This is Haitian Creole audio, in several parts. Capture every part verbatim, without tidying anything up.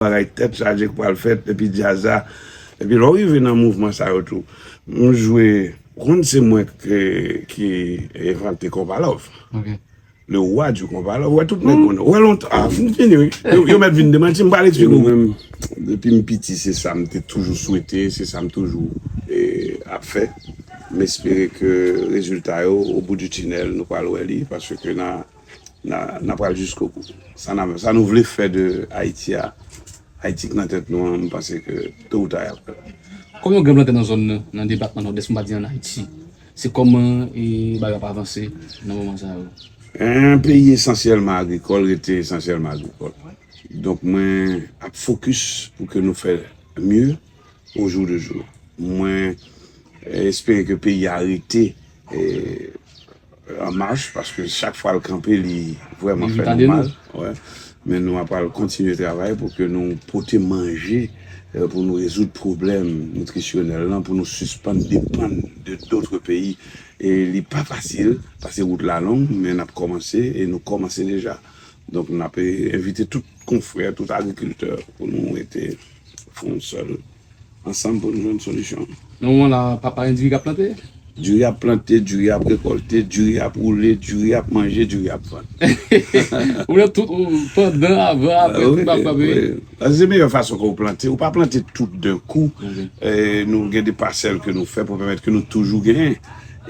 bagay tèt chaje k pral fèt, epi djaz la. Epi lè w rive nan mouvman sa yo tou, m jwe, ou konn se mwen ki, ki envante konpa love. Le roi du konpa love. Ou wè tout nèg konn. Ou wè lontan, ah, m fini, wi. Yo, yo mèt vin demanti, m pral eksplike w. Mwen menm, depi m piti, se sa m te toujou swete, se sa m toujou eh, ap fè. M espere ke rezilta yo, au bout du tunnel, nou pral wè li, paske nan N a, n a pral jiskobou. Sa n a, sa nou vle fè de Ayiti a, Ayiti k nan tèt nou an, m panse ke to ou ta y ap fè. Kòm yon gran plantè nan zòn nan, nan depatman Nòdès, m pa di an Ayiti, se kòman e bagay ap avanse nan moman sa yo? En peyi esansyèlman agrikòl rete esansyèlman agrikòl. Donk mwen ap fokis pou ke nou fè mye au jour de jour. Mwen espere ke peyi a rete eh, an mach, paske chak fwa l kanpe, li vrèman fè nou mal. Men nou ap pral kontinye travay pou ke nou pote manje, eh, pou nou rezoud pwoblèm nitrisyonèl lan, pou nou sispann depann de dòt peyi. E li pa fasil, paske wout la long, men n ap kòmanse, e nou kòmanse deja. Donk, n ap, eh, envite tout konfrè, tout agrikiltè pou nou rete fè yon sèl ansanm pou nou jwenn solisyon. Nan moman la, pa, pa gen diri k ap plante? Diri ap plante, diri ap rekòlte, diri ap woule, diri ap manje, diri ap vann. Ou nan tout, ou, pandan, avan, apre, tout ap frape. Paske se meyè fason ke w plante. Ou pa plante tout d'un coup. Eh, nou gen de pasèl ke nou fè pou pèmèt ke nou toujou genyen.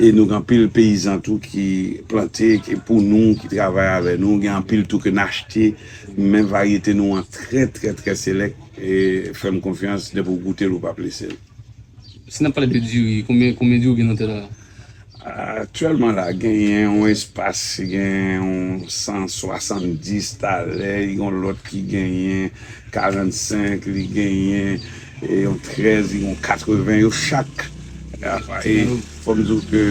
E nou gen anpil peyizan tou ki plante, ki pou nou, ki travay avè nou. Gen anpil tou ke n achte. Men varyete nou an trè, trè, trè selèk. E fè m konfyans, depi w goute l, ou p ap lese l. Si n ap pale de diri, konbyen, konbyen diri w gen nan tè la? Aktyèlman la, genyen yon espas, gen yon san swasanndis talè, yon lòt ki genyen karannsenk, li genyen, e, yon trèz, yon katreven, yo chak. E, fò m di w ke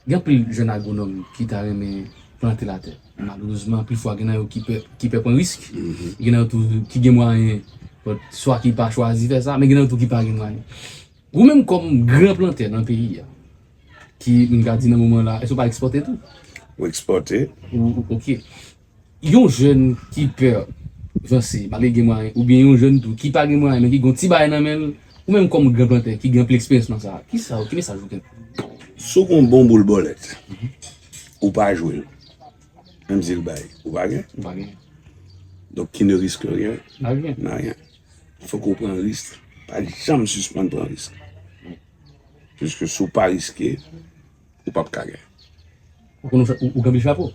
gen anpil jèn agwonòm ki ta renmen plante latè. Malerezman, anpil fwa, gen nan yo ki pè, ki pè pran risk. Gen nan yo tou ki gen mwayen, but, swa ki pa chwazi fè sa, men gen nan yo tou ki pa gen mwayen. Ou menm kòm gran plantè nan peyi a, ki, m ka di nan moman la, èske w pa ekspòte tou? Ou ekspòte. Ou, ou, ok. Yon jèn ki pè vanse, malgre gen mwayen, oubyen yon jèn tou ki pa gen mwayen, men ki gen yon ti bagay nan men l, ou menm kòm gran plantè, ki gen anpil eksperyans nan sa, kisa, ki mesaj ou gen? Si w gen yon bon boul bòlèt, ou pa jwe l, menm si l bay, ou pa gen? Ou pa gen. Donk, qui ne risque rien, n'a rien. Fòk ou pran risk. Pa janm sispann pran risk. Piske si w pa riske, ou p ap ka gen. Ou konn ou, ou, ou gen anpil chapo?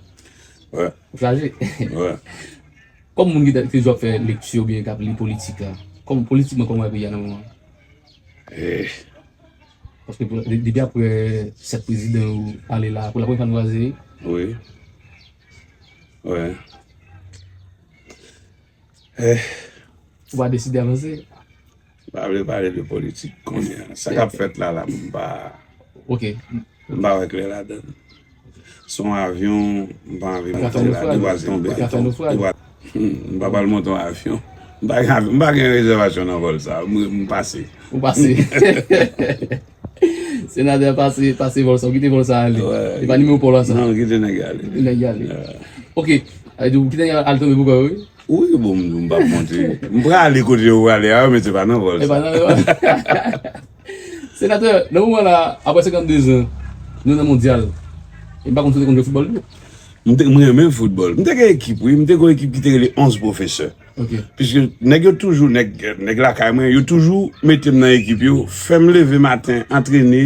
Wi. Ou chaje? Wi. Kòm moun ki te, te toujou ap fè lekti oubyen k ap li politik la, kòm politikman, kòman w wè peyi a nan moman? Eh. Paske pou, de, depi apre sèt prezidan yo ale la, pou lapremyè fwa nou kwaze. Wi. Wi. Eh. Ou pa deside avanse? M pa vle pale de politik kounye a. Sa k ap fèt la, la, m pa, ok, m pa wè klè ladan l. Se yon avyon, m pa anvi monte la, li pral tonbe. Li pral, hmm, m pa pral monte yon avyon. M pa gen avyon, m pa gen rezèvasyon nan vòl sa. M, m pase. Ou pase. Senatè pase, pase vòl sa, ou kite vòl sa ale. Wi. E pa nimewo pa w la sa. Non, kite nèg ale. Kite nèg ale. Wi. Ok. Sa vle di ou kite nèg al tonbe pou kò yo, wi? Wi, bon, m, m p ap monte. M prale kote yo prale a, men se pa nan vòl sa. E pa nan vòl. Senatè, nan moman la, apre senkanndezan, nou nan mondyal. E m pa konn si w te konn jwe foutbòl tou. M te, m renmen foutbòl. M te gen ekip, wi. M te gen yon ekip ki te rele Onze Professeurs. Ok. Piske nèg yo toujou, nèg, nèg lakay mwen, yo toujou mete m nan ekip yo, fè m leve maten, antrene,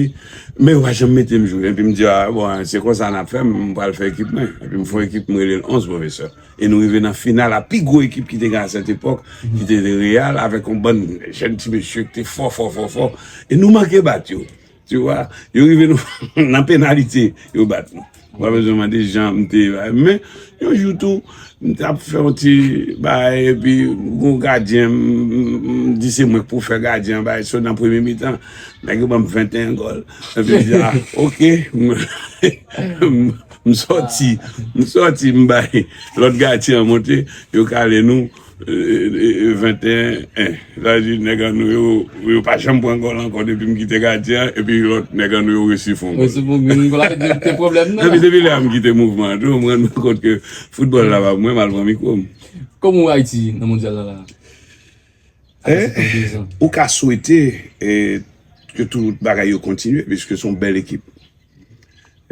men yo pa janm mete m jwe. Epi m di, a, bon, se konsa n ap fè, m pral fè ekip mwen. Epi m fè yon ekip, m rele l Onze Professeurs. E nou rive nan final a pi gwo ekip ki te gen a sèt epòk, ki te Real, avèk yon bann jèn ti mesye ki te fò, fò, fò, fò. E nou manke bat yo. Tu vois, yo rive nou nan penalite, yo bat nou. Ou pa bezwen mande jan m te. Men, yon jou tou, m t ap fè yon ti bagay, epi gon gadyen, m, m, m di se mwen k pou fè gadyen an, bagay, so nan premye mitan, nèg yo ban m venteyen gòl. Epi m di, a, ok. M, m sòti, m sòti, m bay lòt gadyen an monte, yo kale nou, e, e, e, venteyen en. Sa vle di nèg an nou yo, yo pa janm pran gòl ankò depi m kite gadyen an, epi lòt nèg an nou yo resi fè yon gòl. Resi fè yon gòl, la, te, te pwoblèm nan. Epi depi lè a m kite mouvman an tou, m rann mwen kont ke foutbòl la pa pou mwen, m al pran mikwo m. Kòman w wè Ayiti nan mondyal la la? Apre senkannde zan. Ou ka swete eh, ke tout bagay yo kontinye, piske se yon bèl ekip.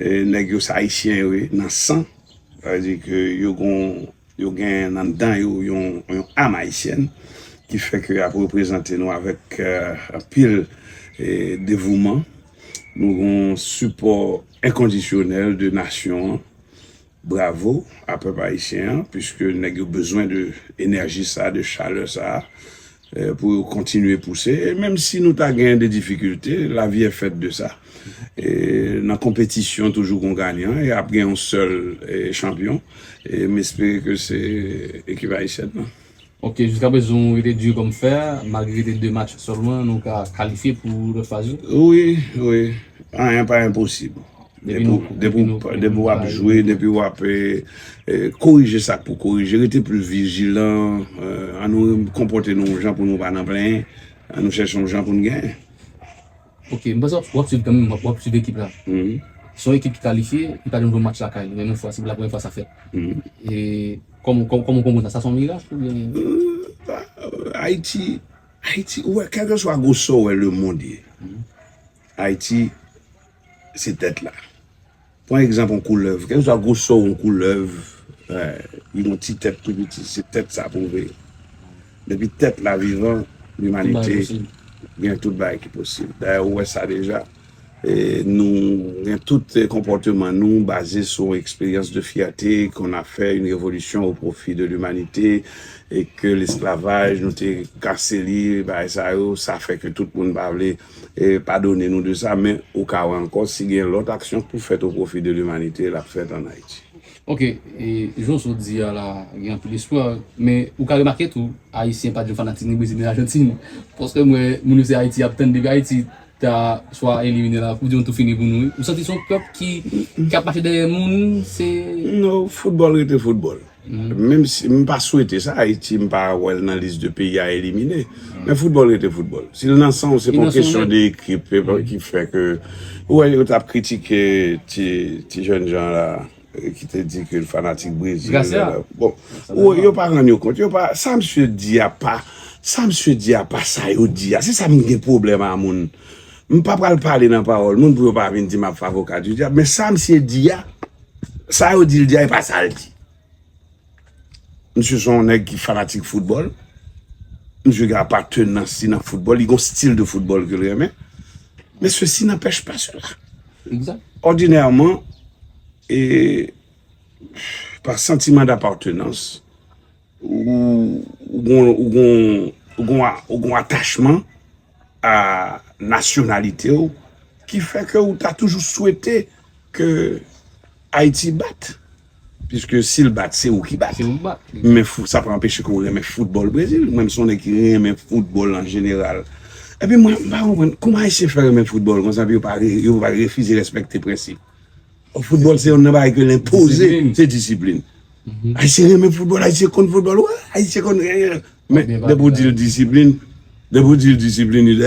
Eh, nèg yo se Ayisyen yo ye, nan san. Sa vle di ke yo gon, yo gen nan dan yo yon, yon am ayisyèn ki fè ke y ap reprezante nou avèk eh, anpil eh, devouman. Nou gon sipò enkondisyonèl de nasyon an. Bravo a pèp ayisyen an, piske nèg yo bezwen de enèji sa, de chalè sa, eh, pou yo kontinye pouse. E menm si nou ta gen de difikilte, la vie est faite de ça. E nan konpetisyon, toujou gon ganyan, e ap gen yon sèl eh, chanpyon. E m espere ke se ekip ayisyèn nan. Ok, jiskaprezan ou rete dur comme fer, malgre rete de match sèlman, nou ka kalifye pou lòt faz yo? Wi, wi. Anyen pa enposib. Depi Depi nou, w- depi depi nou, nou, depi depi w w ap pa jwe, depi w ap eh, eh, korije sa k pou korije, rete pli vijilan, eh, an nou konpòte nou yon jan pou nou pa nan plenyen, an nou chèche yon jan pou nou genyen. Ok, m panse w ap, w ap swiv kanmenm, w ap, w ap swiv ekip la. Mhm. Se yon ekip ki kalifye, li pa janm jwe match lakay li, menm yon fwa, se pou la premyè fwa sa fèt. Mhm. E kòman, kòman, kòman w konprann sa? Sa se yon mirak oubyen? Eh, Ayiti, Ayiti, ou wè, kèlkeswa gwo sa w wè lemonn ye, Ayiti, se tèt la. Pran egzanp yon koulèv. Kèlkeswa gwosè yon koulèv, eh, li gon ti tèt tou piti, se tèt sa pou w veye. Depi tèt la vivan, limanite gen tout bagay ki posib. Dayè, ou wè sa deja. E nou gen tout eh, konpòteman nou baze sou eksperyans de fyète qu'on a fait une révolution au profit de l'humanité e ke lesklavaj, nou te kase li, bagay sa yo, sa fè ke tout moun pa vle eh, padone nou de sa, men ou ka wè ankò si gen lòt aksyon pou fèt o pwofi de limanite, l ap fèt ann Ayiti. Ok, e jan w sot di a la, gen anpil espwa, men ou ka remake tou, Ayisyen pa t janm fanatik ni Brezil ni Ajantin. Paske m wè moun yo se Ayiti y ap tann depi Ayiti ta swa elimine la, koup di mond tou fini pou nou. Ou santi se yon pèp ki, ki ap mache dèyè moun, se. Non, foutbòl rete foutbòl. Menm si m pa swete sa, Ayiti, m pa wè l nan lis de peyi a elimine. Men foutbòl rete foutbòl. Si l nan san w, se pa yon kesyon de ekip ki fè ke. Ou wè, yo t ap kritike ti, ti jèn jan la eh, ki te di ke l fanatik Brezil. Bon, ou, yo pa rann yo kont. Yo pa, sa msye di a pa, sa msye di a pa sa yo di a. Se sa m gen pwoblèm a moun. M pa pral pale nan pawòl moun pou yo pa vin di m ap fè avoka di dyab. Men sa msye di a, sa yo di l di a, e pa sa l di. Misye se yon nèg ki fanatik foutbòl. Misye gen apatenans li nan foutbòl. Li gen yon stil de foutbòl ke l renmen. Men sesi n'anpèch pa sela. Egzak. Òdinèman, e, pa santiman d'apartenance, ou, ou gon, ou gon, ou gon, ou gon atachman a nasyonalite w ki fè ke ou ta toujou swete ke Ayiti bat. Piske si l bat, se ou ki bat. Se ou ki bat. Men fou, sa pa anpeche ke w renmen foutbòl Brezil. Mwen, m se yon nèg ki renmen foutbòl an jeneral. Epi mwen, m pa konprann kòman Ayisyen fè renmen foutbòl konsa, epi yo pa, re- yo pa refize respekte prensip. Foutbòl se youn nan bagay ke l enpoze, se disiplin. Ayisyen renmen foutbòl, Ayisyen konn foutbòl, wè, Ayisyen konn. Men depi w di l disiplin, depi w di l disiplin, li di,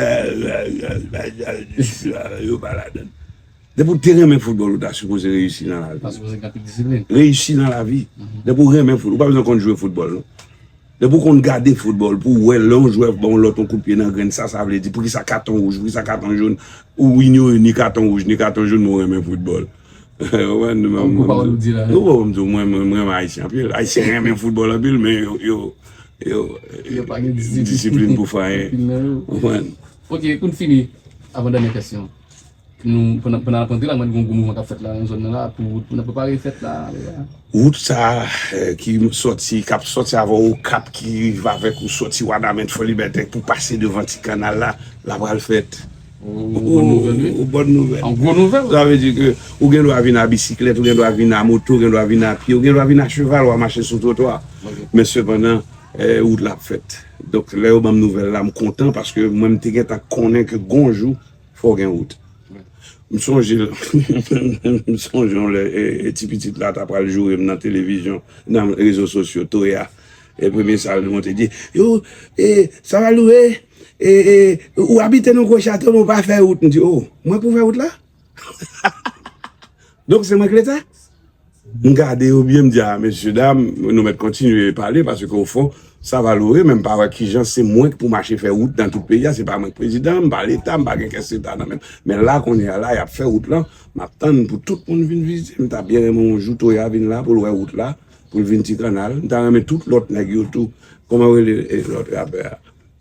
yo pa ladan. Depi w te renmen foutbòl, ou ta sipoze reyisi nan lavi. Reyisi nan lavi. Depi w renmen foutbòl, ou pa bezwen konn jwe foutbòl, non. Depi w konn gade foutbòl, pou w wè lè yon jwè ban yon lòt yon kout pye nan grenn, sa sa vle di, poukisa katon wouj, poukisa katon jòn, ou inyore ni katon wouj, ni katon jòn, men w renmen foutbòl. Ou konprann? Ou pa wè m di la. Ou wè m di w, mwen, mwen, mwen renmen Ayisyen anpil. Ayisyen renmen foutbòl anpil, men yo, yo, yo, disiplin pou fè anyen. Ou konprann? Ok, pou n fini, avan dènye kesyon. Nou, pandan, pandan n ap rantre la, mwen, gon gwo mouvman k ap fèt la nan zòn nan la, pou wout, pou n ap prepare fèt la. Wout sa, eh, ki sòti, k ap sòti avè w Okap, ki rive avèk ou sòti Wanament, Fò Libète, pou pase devan Ti Kanal la, la pral fèt. Ou, ou, bòn nouvèl, wi. Ou, bòn nouvèl. An gwo nouvèl. Sa vle di ke ou gen dwa vin a bisiklèt, ou gen dwa vin a moto, ou gen dwa vin a pye, ou gen dwa vin a cheval, w a mache sou twotwa. Ok. Men sepandan, eh, wout la ap fèt. Donk, lè yo ban m nouvèl la, m kontan paske mwen, m te gentan konnen ke gon jou, fò w gen wout. M sonje, m sonje yon lè, e, e ti pitit la ta pral joure m nan televizyon, nan rezo sosyo, Toya. E premye sa l monte di, yo, e, sa va loure, e, e, ou abite nan gwo chato, men ou pa fè wout. M di, o, mwen pou fè wout la? Donk, se mwen k Leta? M gade yo byen, m di, a, mesye dam, nou mèt kontinye pale, paske ofon, Sa valore, men m pa wè kijan se mwen ki pou mache fè wout nan tout peyi a, se pa mwen ki prezidan, m pa leta, m pa gen kès leta nan men m. Men la, kounye a la, y ap fè wout lan, m ap tann pou tout moun vin vizite. M ta byen renmen yon jou Toya vin la pou l wè wout la, pou l vin Ti Kannal. M ta renmen tout lòt nèg yo tou. Kòman rele, e, lòt rapè a?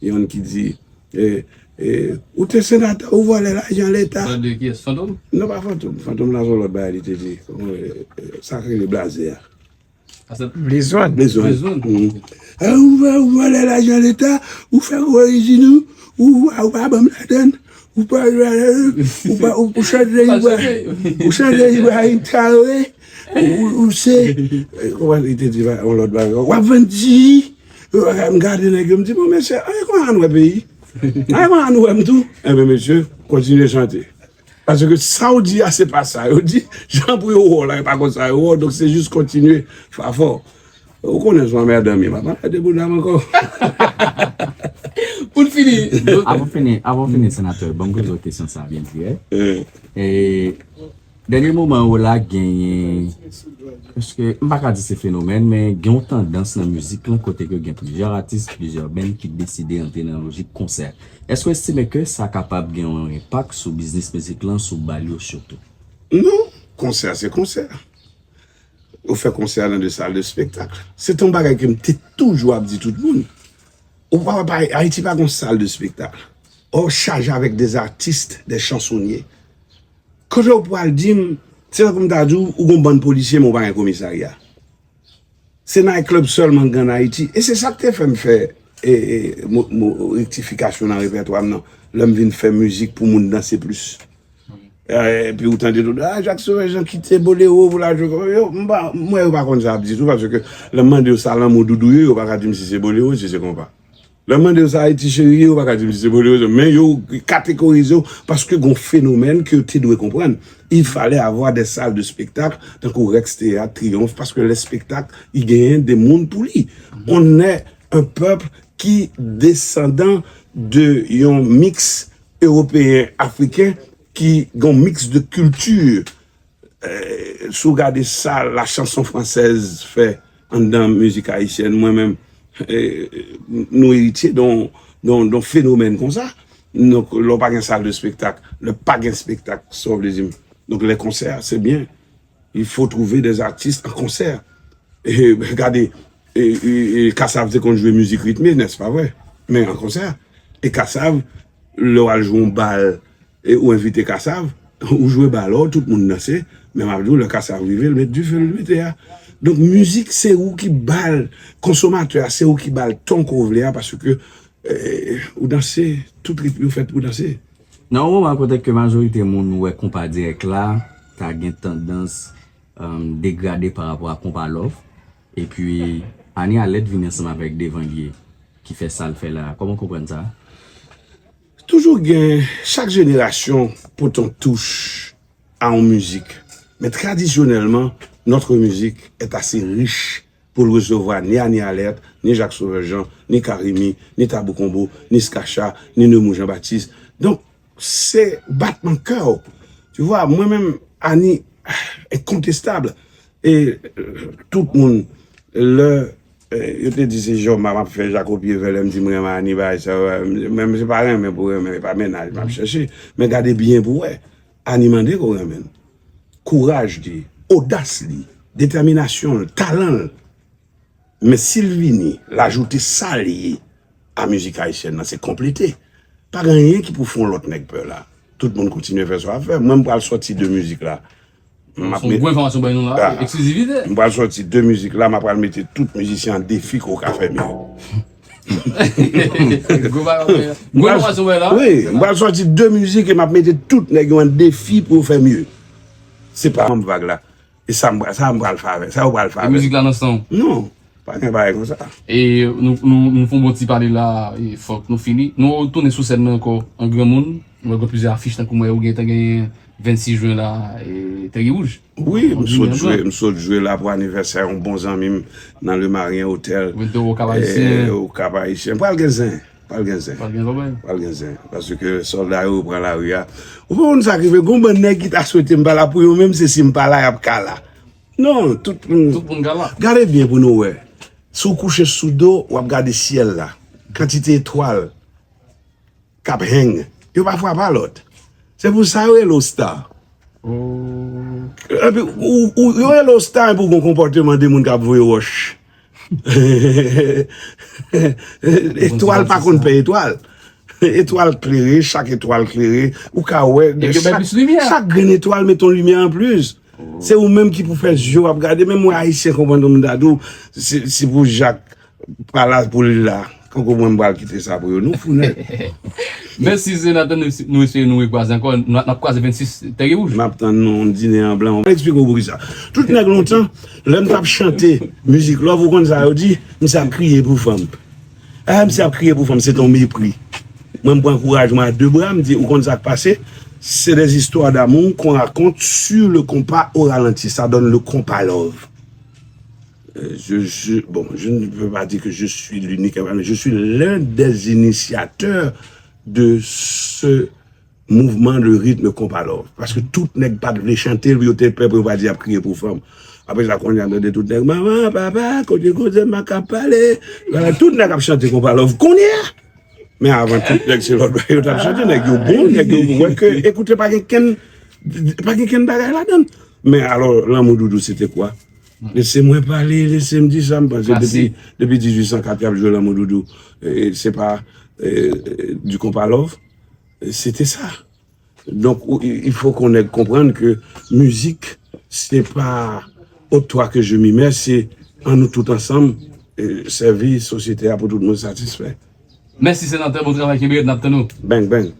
Youn ki di, e, e, ou te senatè, ou vòlè lajan leta. Tande kiyès? Fantom? Non, pa Fantom. Fantom la se yon lòt bagay li te di. Kòman, e, e, sa k rele blaze a? Blaze One. Blaze One. Blaze One. Mhm. Ah, ou vò-, ou vòlè lajan leta, ou fè korizin ou, ou, ou, ou pa ban m ladann, ou pa, ou pa, ou, ou chante Ibrahim, ou chante Ibrahim Traoré, ou, ou se, e, kòman li te di, yon lòt bagay, w ap vann di, e, m gade nèg yo, m di, bon, mesye, anyen kòman nou wè peyi? Anyen kòman nou wè m tou? Enben, mesye, kontinye chante. Paske sa w di a, se pa sa yo di. Jan pou yo wè w la, e pa konsa yo wè w. Donk, se jis kontinye fè efò. Ou konnen se yon anmèdan m ye, m ap anmède boudam ankò. Pou n fini. Avan w fini, avan w fini, senatè, ban m poze w kesyon sa a byen dirèk. E, dènye moman yo la genyen, èske, m pa ka di se fenomèn, men gen yon tandans nan mizik lan kote ke gen plizyè atis, plizyè band ki deside antre nan lojik konsè. Èske w estime ke sa kapab gen yon enpak sou biznis mizik lan, sou bal yo sitou? Non, konsè se konsè. Ou fè konsè nan de sal de spektak. Se te yon bagay ke m te toujou ap di tout moun. Ou pa wè pa, Ayiti pa gen sal de spektak. Or, chaje avèk des artistes, des chansonniers. Kote w pral di m, se tankou m ta di w, ou gon bann polisye, men w pa gen komisarya. Se night club sèlman k gen ann Ayiti. E se sa k te fè m fè, e, e, mo, mo, rektifikasyon nan repètwa m nan, lè m vin fè mizik pou moun danse plis. E, epi ou tande tout, ah, Jacques Sauvage Jean kite bolero pou l al jwe. Yo, m pa, m wè yo pa konn sa y ap di tou, paske lè m mande yo sa lanmou doudou ye, yo pa ka di m si se bolero, si se konpa. Lè m mande yo sa Ayiti cheri ye, yo pa ka di m si se bolero, men yo kategorize w paske gon fenomèn ke yo te dwe konprann. Il fallait avoir des salles de spectacle, tankou Rex Théâtre, Triomphe, paske lè spektak, li genyen de moun pou li. On est un peuple ki desandan de yon miks ewopeyen, afriken, ki gon miks de kilti. Eh, si w gade sa la chanson française fè anndan mizik ayisyèn, mwen menm, eh, nou eritye de yon, de yon, de yon fenomèn konsa. Donk, lè w pa gen sal de spektak, lè pa gen spektak, sa w vle di m? Donk, les concerts, c'est bien. Il faut trouver des artistes en concert. E, gade, e, e, e, Kassav te konn jwe mizik ritme, n'est-ce pas vrai? Men an konsè. E Kassav, lè w al jwe yon bal, e ou envite Kassav, ou jwe bal, ou tout moun danse, men m ap di w, lè Kassav rive, l met dife, l mete a. Donk, mizik, se ou ki ba l, konsomatè a, se ou ki ba l ton ke w vle a, paske, e, ou danse, tout ritm yo fèt pou danse. Nan yon moman kote ke majorite moun wè konpa dirèk la, ta gen tandans, um, degrade pa rapò a konpa love. Epi, Annie Alerte vini ansanm avèk Devan Lye, ki fè sa l fè la. Kòman w konprann sa? Toujou gen, chak jenerasyon pote yon touch a yon mizik. Men tradisyonèlman, notre musique est assez riche pou l resevwa ni Annie Alerte, ni Jacques Sauveur Jean, ni Carimi, ni Tabou Combo, ni Skacha, ni Nemours Jean Baptiste. Donk, se batman kè w. Tu vois, mwen menm, Annie, incontestable. E, euh, tout moun, lè, euh, yo te di se Joma m ap fè, Jaco Pye Vèlè, m di m renmen Annie, bagay sa, men se pa renmen pou renmen, e pa mennaj m ap chèche. Men gade byen pou wè. Annie mande ke w renmen l. Kouraj li, odas li, detèminasyon l, talan l. Men si l vini, l ajoute sa l ye a mizik ayisyèn nan, se konplete. Pa gen anyen ki pou fè yon lòt nèg pè la. Tout moun kontinye fè sa w ap fè. Mwen, m pral sòti de mizik la. M ap met, ah, m pral sòti de mizik la, m ap pral mete tout mizisyen an defi ke w ka fè mye. Gwo bagay, gwo enfòmasyon, wè la. Wi, m pral sòti de mizik e m ap mete tout nèg yo an defi pou yo fè mye. Se pa menm vag la. E sa m pral, sa m pral fè avè, sa yo pral fè avè. E mizik la nan san w? Non, pa gen bagay konsa. E nou, nou, nou fè yon bon ti pale la, e fòk nou fini. Nou tounen sou sèn nan ankò, an granmoun. Nou wè gen plizyè afich tankou mwen, ou gentan genyen vennsis jen la, e Tègi Wouj. Wi, m sot jwe, m sot jwe la pou anivèsè yon bon zanmi m nan Le Marien Hotel. Ou te o Cap Haïtien. E, o Cap Haïtien. Pral gen zen. Pral gen zen. Pral gen zòbèy. Pral gen zen. Paske sòlda yo pran lari a. Ou pa konn sa k rive, gon bann nèg ki ta swete m pa la pou yo menm, se si m pa la, y ap ka la. Non, tout moun. Tout moun ka la. Gade byen pou nou wè. Si w kouche sou do, w ap gade syèl la. Kantite etwal k ap hang. Yo pa frape a lòt. Se pou sa yo rele w star. Epi, ou, ou, yo rele w star epi w gen yon konpòteman de moun k ap voye wòch. Etwal pa konn pè etwal. Etwal klere, chak etwal klere. Ou ka wè, chak grenn etwal met yon limyè anplis. Se ou menm ki pou fè zye w ap gade. Menm wè Ayisyen konprann moun ta di w, se pou Jak pa la pou li la. Kankou mwen m pral kite sa pou yo. Nou fou nèt. Mèsi Zenatan, nou espere nou rekwaze ankò. N ap kwaze vennsis Tègè Wouj. M ap tann nou dine an blan. Mwen eksplike w poukisa. Tout nèg lontan, lè m t ap chante mizik love, ou konn sa yo di, misye ap kriye pou fanm. Ah, misye ap kriye pou fanm, se ton mepri. Mwen m pran kouraj mwen a de bra, m di, ou konn sa k pase? C'est des histoires d'amour qu'on raconte sur le compas au ralenti. Ça donne le compas love. Euh, je, je, bon, je ne peux pas dire que je suis l'unique, mais je suis l'un des initiateurs de ce mouvement de rythme compas love. Paske tout nèg pa t vle chante l, yo te pè pou yo pa di y ap kriye pou fanm. Apre sa, kounye a tande tout nèg, manman, papa, kote koze m pa ka pale. Tout nèg ap chante compas love kounye a. Men avan tout nèg se lòt bagay yo t ap chante, nèg yo bon, nèg yo wè ke ekoute pa gen kenn pa gen kenn bagay ladan. Men alò lanmou doudou se te kwa? Lese mwen pale, lese m di sa m panse. Depi depi dizuit san kat y ap jwe lanmou doudou. E se pa e, du compas love. E se te sa. Donc il faut qu'on nèg konprann ke mizik se pa au toi que je m'y mets, se an nou tout ansanm sèvi sosyete a pou tout moun satisfè. Mèsi Zenatan, bon travay, kenbe rèd, n ap tann ou. Bang bang.